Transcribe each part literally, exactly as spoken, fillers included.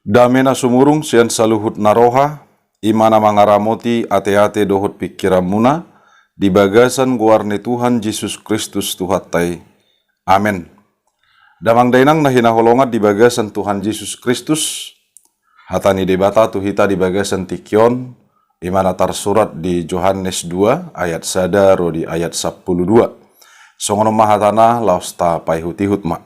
Dame na sumurung sian saluhut na roha, i ma na mangaramoti ateate dohot pingkiranmuna, di bagasan goar ni Tuhan Jesus Kristus Tuhanta i. Amen. Damang dainang na hinaholongan di bagasan Tuhan Jesus Kristus, hata ni Debata tu hita di bagasan tingki on, i ma na tarsurat di Johannes dua ayat sada ro di ayat sampulu dua. Songon on ma hatana, laos tapaihut-ihut ma.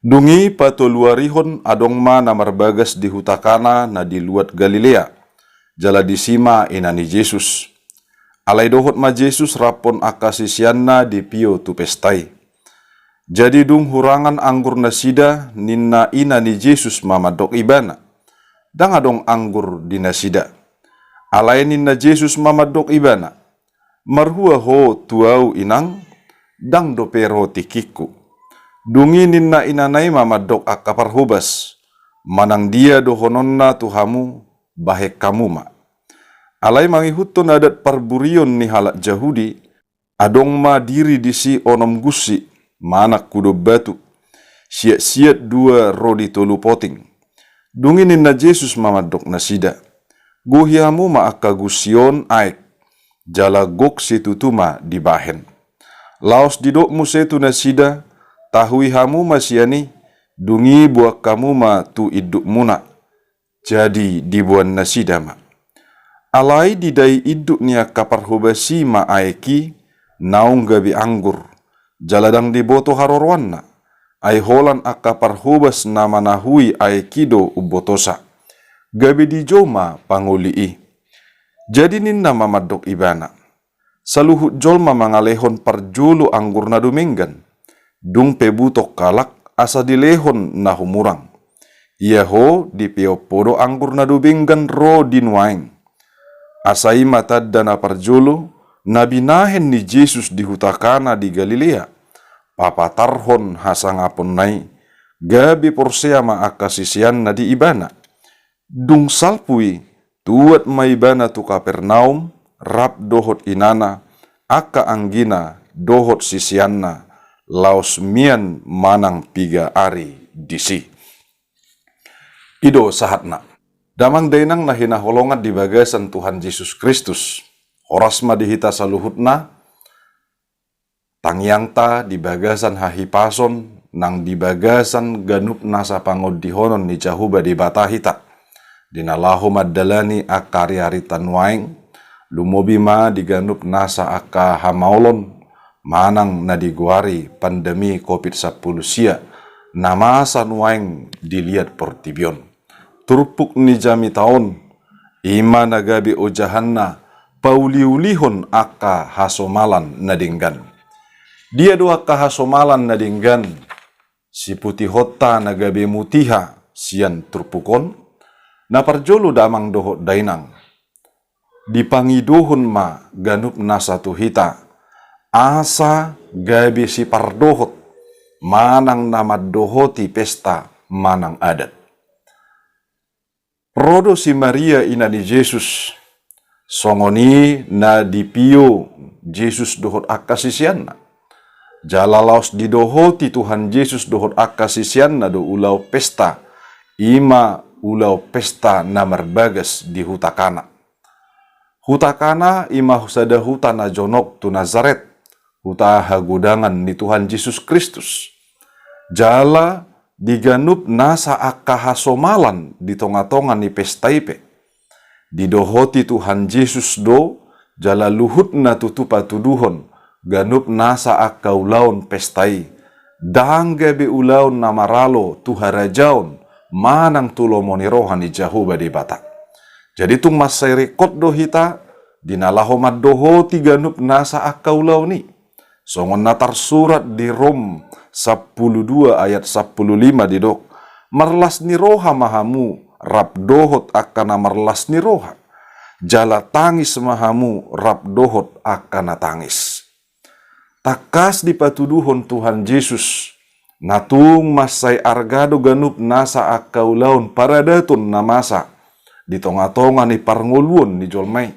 Dung i patoluarihon adong ma na marbagas di huta Kana na di luat Galilea, jala disi ma ina ni Jesus. Alai dohot ma Jesus rap dohot angka siseanna dipio tu pesta i. Jadi dung hurangan anggur nasida, ninna ina ni Jesus ma mandok ibana: Ndang adong anggur di nasida. Alai ninna Jesus ma mandok ibana: Marhua ho tu ahu, inang? Ndang dope ro tingkingku. Dung i ninna inana i ma mandok angka parhobas: Manang dia dohononna tu hamu, bahen hamu ma. Alai mangihuthon adat parburion ni halak Jahudi, adong ma diri disi onom gunsi manang hudon batu, siat-siat dua ro di tolu poting. Dung i ninna Jesus ma mandok nasida: Gohi hamu ma angka gunsi on aek. Jala gok situtu ma dibahen. Laos didok muse tu nasida: Tahui hamu ma sian i, dung i boan hamu ma tu indukmuna. Jadi diboan nasida ma. Alai didai induk ni angka parhobas i ma aek i, naung gabe anggur, jala ndang diboto haroroanna, ai holan angka parhobas na manahui aek i do umbotosa. Gabe dijou ma pangoli i. Jadi ninna ma mandok ibana: Saluhut jolma mangalehon parjolo anggur na dumenggan, dung pe butok halak, asa dilehon na humurang. Ia ho, dipeop ho do anggur na dumenggan ro di nuaeng. Asa i ma tanda na parjolo na binahen ni Jesus di huta Kana di Galilea, papatarhon hasangaponna i. Gabe porsea ma angka siseanna di ibana. Dung salpu i, tuat ma ibana tu Kapernaum, rap dohot inana, angka anggina dohot siseanna, laos mian manang piga ari disi. I do sahatna. Damang dainang na hinaholongan di bagasan Tuhan Jesus Kristus, horas ma di hita saluhutna. Tangiangta di bagasan hahipason nang di bagasan ganup nasa pangondihonon ni Jahowa Debata hita, di na laho mandalani angka ariarinta nuaeng, lumobi ma di ganup nasa angka hamaolon manang na digoari pandemi covid sampulu sia na masa nuaeng di liat portibi on. Turpuk ni jamita on, i ma na gabe ojahanna pauliulihon angka hasomalan na denggan. Dia do angka hasomalan na denggan siputihonta na gabe mutiha sian turpuk on? Na parjolo, damang dohot dainang, dipangidohon ma ganup nasa tu hita, asa gabe sipardohot manang na mandohoti pesta manang adat. Ro do si Maria ina ni Jesus, songon i na dipio Jesus dohot angka siseanna. Jala laos didohoti Tuhan Jesus dohot angka siseanna do ulaon pesta, i ma ulaon pesta na marbagas di huta Kana. Huta Kana i ma sada huta na jonok tu Nazaret, huta hagodangan ni Tuhan Jesus Kristus. Jala di ganup nasa angka hasomalan di tongatonga ni pesta i pe, didohoti Tuhan Jesus do, jala luhutna tutu patuduhon ganup nasa angka ulaon pesta i, ndang gabe ulaon na maralo tu harajaon manang tu lomo ni roha ni Jahowa Debata. Jadi tung mansai ringkot do hita di na laho mandohoti ganup nasa angka ulaon i. Songon na tarsurat di Rom sampulu dua ayat sampulu lima didok: Marlas ni roha ma hamu rap dohot angka na marlas ni roha, jala tangis ma hamu rap dohot angka na tangis. Tangkas dipatuduhon Tuhan Jesus, na tung mansai arga do ganup nasa angka ulaon paradaton na masa di tongatonga ni parngoluon ni jolma i.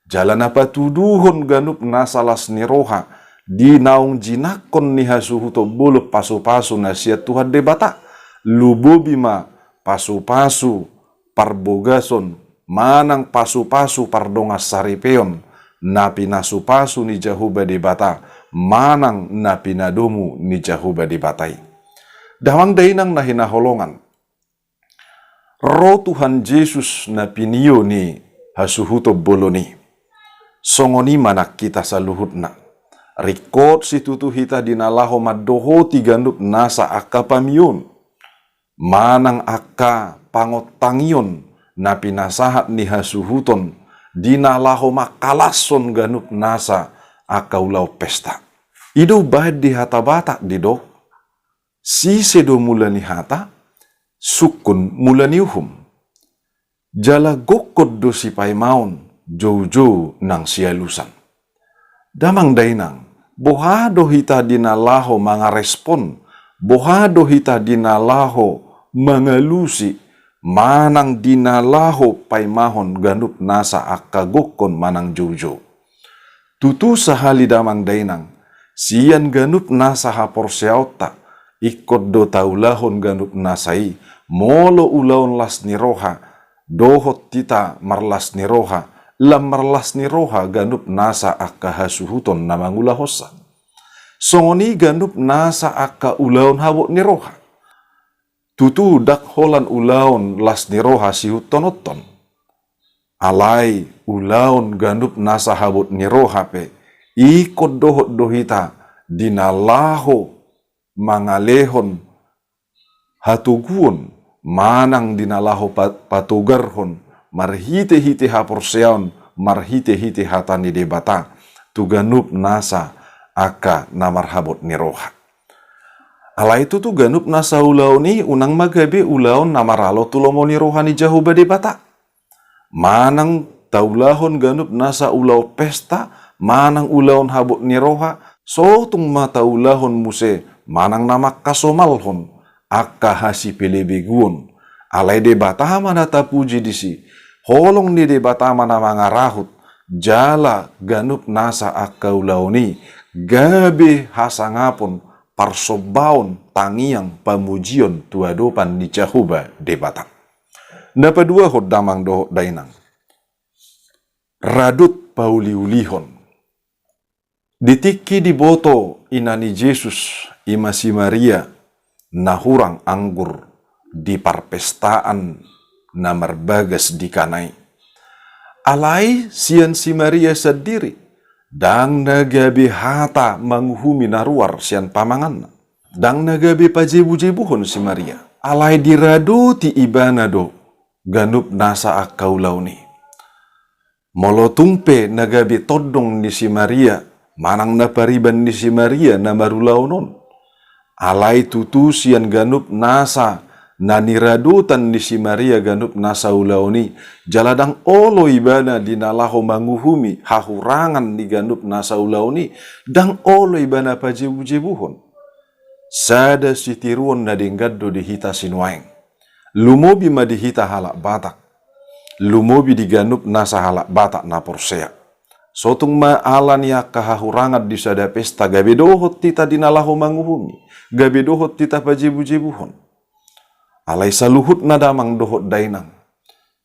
Jala na patuduhon ganup nasa las ni roha di naung jinangkon ni hasuhuton bolon pasupasu na sian Tuhan Debata, lumobi ma pasupasu parbogason manang pasupasu pardongansaripeon na pinasupasu ni Jahowa Debata manang na pinadomu ni Jahowa Debata i. Damang dainang na hinaholongan, ro Tuhan Jesus na pinio ni hasuhuton bolon i. Songon i ma nang hita saluhutna. Ringkot situtu hita di na laho mandohoti ganup nasa angka pamioon manang angka pangontangion na pinasahat ni hasuhuton di na laho mangkalashon ganup nasa angka ulaon pesta. I do umbahen di hata Batak didok, sise do mula ni hata, sungkun mula ni uhum. Jala gokkon do sipaimaon joujou nang sialusan. Damang dainang, boha do hita di na laho mangarespon, boha do hita di na laho mangalusi, manang di na laho paimahon ganup nasa angka gokkon manang joujou? Tutu sahali damang dainang, sian ganup nasa haporseaonta, ingkon do taulahon ganup nasa i, molo ulaon las ni roha, dohot hita marlas ni roha, lam marlas ni roha ganup nasa angka hasuhuton na mangulahonsa. Songon i ganup nasa angka ulaon habot ni roha. Tutu ndang holan ulaon las ni roha sihuthononhon. Alai ulaon ganup nasa habot ni roha pe, ingkon dohot do hita di na laho mangalehon hatoguon, manang di na laho pa-, patogarhon, marhite-hite haporseaon, marhite-hite hata ni Debata, tu ganup nasa angka na marhabot ni roha. Alai tutu ganup nasa ulaon i unang ma gabe ulaon na maralo tu lomo ni roha ni Jahowa Debata. Manang taulahon ganup nasa ulaon pesta, manang ulaon habot ni roha, sotung ma taulahon muse, manang na mangkasomalhon angka hasipelebeguon. Alai Debata ma na tapuji disi, holong ni Debata ma na mangarahut, jala ganup nasa angka ulaon i gabe hasangapon, parsombaon, tangiang, pamujion tu adopan ni Jahowa Debata. Na paduahon damang dohot dainang, radot pauliulihon. Di tingki diboto ina ni Jesus, i ma si Maria, na hurang anggur di parpestaan na marbagas di Kana i. Alai sian si Maria sandiri, ndang na gabe hata manguhumi na ruar sian pamanganna. Ndang na gabe pajebujebuhon si Maria. Alai diradoti ibana do ganup nasa angka ulaon i. Molo tung pe na gabe tondong ni si Maria, manang na pariban ni si Maria na marulaon on. Alai tutu sian ganup nasa na niradotan ni si Maria ganup nasa ulaon i, jala ndang olo ibana di na laho manguhumi hahurangan ni ganup nasa ulaon i, ndang olo ibana pajebujebuhon. Sada sitiruon na denggan do di hita sinuaeng. Lumobi ma di hita halak Batak. Lumobi di ganup nasa halak Batak na porsea. Sotung ma ala ni angka hahurangan di sada pesta gabe dohot hita di na laho manguhumi, gabe dohot hita pajebujebuhon. Alai saluhutna damang dohot dainang,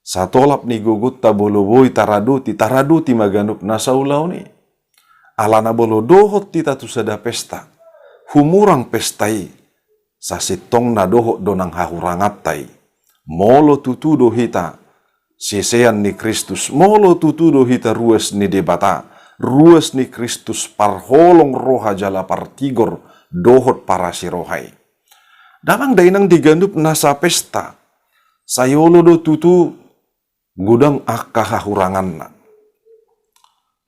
satolap ni gogonta molo boi taradoti, taradoti ma ganup nasa ulaon i. Alana molo dohot hita tu sada pesta, humurang pesta i, sasintongna dohot do nang hahuranganta i. Molo tutu do hita sisean ni Kristus, molo tutu do hita ruas ni Debata, ruas ni Kristus parholong roha jala partigor dohot parasi roha i. Damang dainang, di ganup nasa pesta, sai olo do tutu godang angka hahuranganna.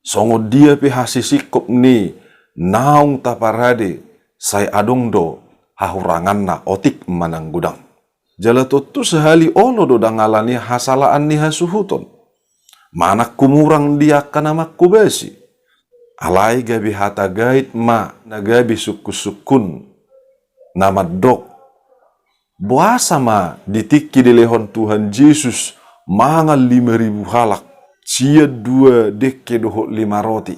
Songon dia pe hasisingkop ni naung taparade, sai adong do hahuranganna, otik manang godang. Jala tontu sahali olo do ndang ala ni hasalaan ni hasuhuton, manang humurang di angka na manghobasi. Alai gabe hata gait ma na gabe sungkunsungkun na mandok, boasa ma di tingki dilehon Tuhan Jesus mangan lima ribu halak sian dua dengke dohot lima roti,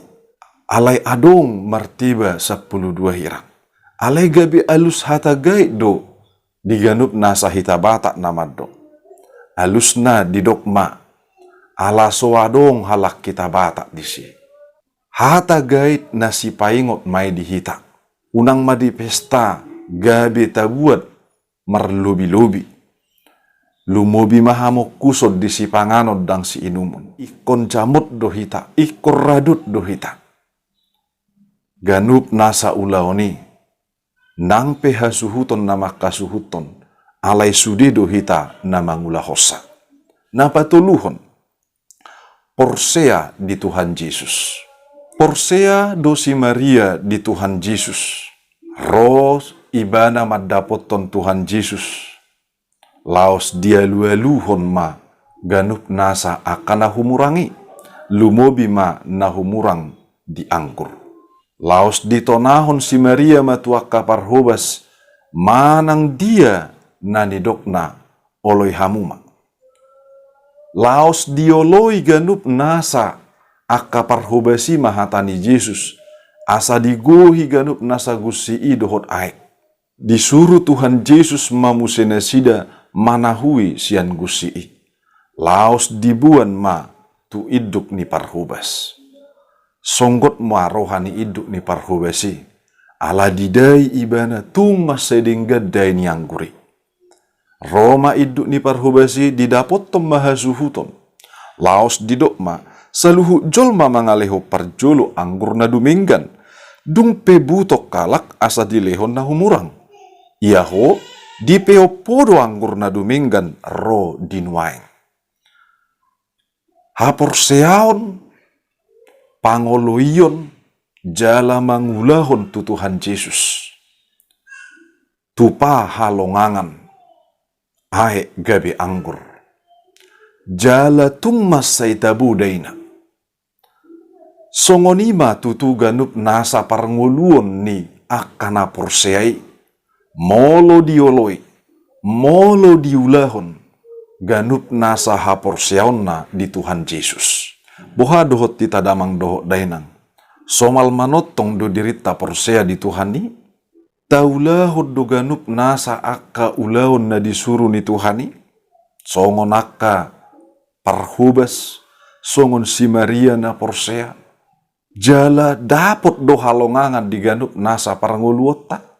alai adong martiba sampulu dua hirang? Alai gabe alus hata gait do di ganup nasa hita Batak na mandok. Alusna didok ma, ala so adong halak hita Batak disi. Hata gait na sipaingot ma i di hita. Unang ma di pesta gabe tabuat marlobi-lobi. Lumobi ma hamongkuson di sipanganon dang siinumon. Ingkon jamot do hita, ingkon radot do hita. Ganup nasa ulaon i, nang pe hasuhuton na mangkasuhuthon, alai sude do hita na mangulahonsa. Na patoluhon, porsea di Tuhan Jesus. Porsea do si Maria di Tuhan Jesus. Ro ibana mandapothon Tuhan Jesus. Laos dialu-aluhon ma ganup nasa angka na humurang i, lumobi ma na humurang di anggur. Laos ditonahon si Maria ma tu angka parhobas, manang dia na nidokna, oloi hamu ma. Laos dioloi ganup nasa angka parhobas i ma hata ni Jesus, asa digohi ganup nasa gunsi i dohot aek. Disuru Tuhan Jesus ma muse nasida manahui sian gunsi i. Laos diboan ma tu induk ni parhobas. Songgot ma roha ni induk ni parhobas i, ala didai ibana tung mansai denggan dae ni anggur i. Ro ma induk ni parhobas i, didapothon ma hasuhuton. Laos didok ma, saluhut jolma mangalehon parjolo anggur na dumenggan. Dung pe butok halak asa dilehon na humurang. Ia ho, dipeop ho do anggur na dumenggan ro di nuaeng. Haporseaon, pangoloion, jala mangulahon tu Tuhan Jesus. Tupa halongangan, aek gabe anggur. Jala tung mansai tabo daina. Songon i ma tutu ganup nasa parngoluon ni angka na porsea i. Molo dioloi, molo diulahon, ganup nasa haporseaonna di Tuhan Jesus. Boha dohot hita damang dohot dainang? Somal manongtong do dirinta porsea di Tuhan i? Taulahon do ganup nasa angka ulaon na disuru ni Tuhan i? Songon angka parhobas, songon si Maria na porsea. Jala dapot do halongangan di ganup nasa parngoluonta?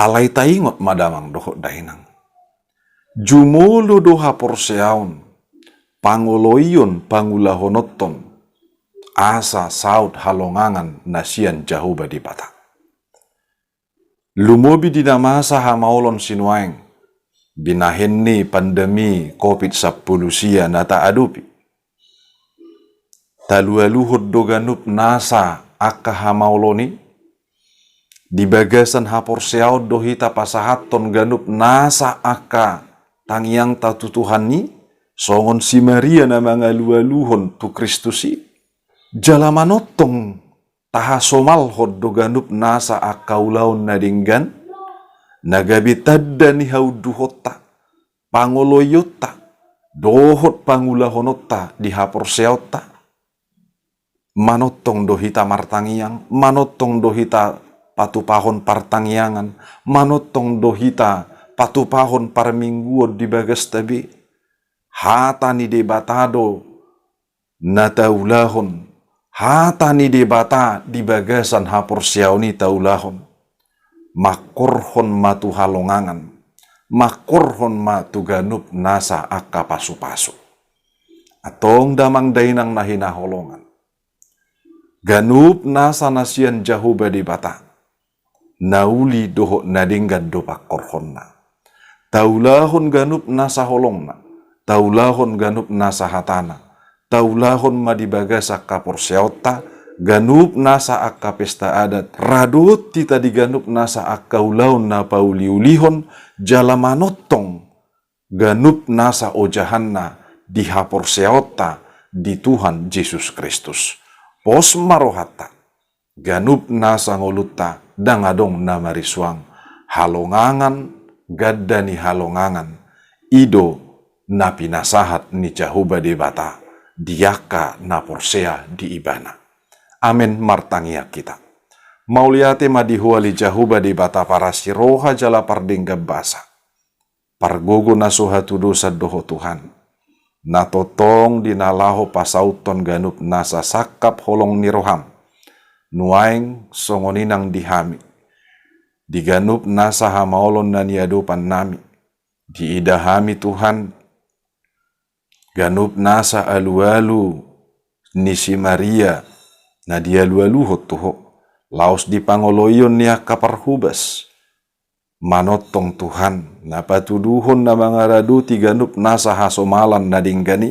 Alai taingot ma damang dohot dainang. Jumolo do haporseaon, pangoloion, pangulahononton, asa saut halongangan na sian Jahowa Debata. Lumobi di na masa hamaolon sinuaeng, binahen ni pandemi covid sampulu sia na taadopi. Talualuhon do ganup nasa angka hamaolon i, di bagasan haporseaon do hita pasahathon ganup nasa angka tangiangta tu Tuhan i, songon si Maria na mangalualuhon tu Kristus i. Jala manongtong tahasomalhon do ganup nasa angka ulaon na denggan, na gabe tanda ni haunduhonta, pangoloionta, dohot pangulahononta di haporseaonta. Manongtong do hita martangiang, manongtong do hita patupahon partangiangan, manongtong do hita patupahon parmingguon di bagasta be. Hata ni Debata do na taulahon, hata ni Debata di bagasan haporseaon i taulahon. Mangkorhon ma tu halongangan, mangkorhon ma tu ganup nasa angka pasupasu. Antong damang dainang na hinaholongan, ganup nasa na sian Jahowa Debata, na uli dohot na denggan do pangkorhonna. Taulahon ganup nasa holongna, taulahon ganup nasa hatana, taulahon ma di bagasan haporseaonta ganup nasa angka pesta adat, radot hita di ganup nasa angka ulaon na pauliulihon, jala manongtong ganup nasa ojahanna di haporseaonta di Tuhan Jesus Kristus. Pos ma rohanta, ganup nasa ngolunta ndang adong na marisuang, halongangan, ganda ni halongangan, i do na pinasahat ni Jahowa Debata di angka na porsea di Ibana. Amen. Martangiang hita. Mauliate ma di Ho ale Jahowa Debata parasi roha jala pardenggan basa. Pargogo na so hatudosan do Ho Tuhan, na tongtong di na laho pasauthon ganup nasa sangkap holong ni roham. Nuaeng songon i nang di hami, di ganup nasa hamaolon na niadopannami, diida hami Tuhan, ganup nasa alualu ni si Maria na dialualuhon tu Ho, laos di pangoloion ni angka parhobas, manongtong Tuhan, na patuduhon na mangaradoti ganup nasa hasomalan na denggan i,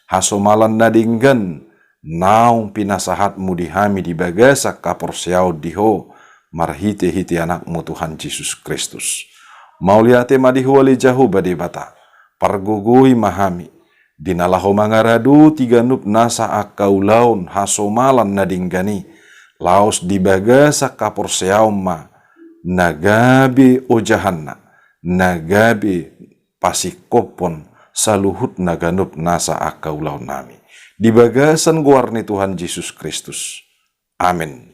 hasomalan na denggan naung pinasahatmu di hami di bagasan haporseaon di Ho, marhitehite Anakmu Tuhan Jesus Kristus. Mauliate ma di Ho ale Jahowa Debata, pargogoi ma hami, di na laho mangaradoti ganup nasa angka ulaon hasomalan na denggan i, laos di bagasan haporseaon ma na gabe ojahanna, na gabe pasingkophon saluhutna ganup nasa angka ulaonnami. Di bagasan goar ni Tuhan Jesus Kristus. Amen.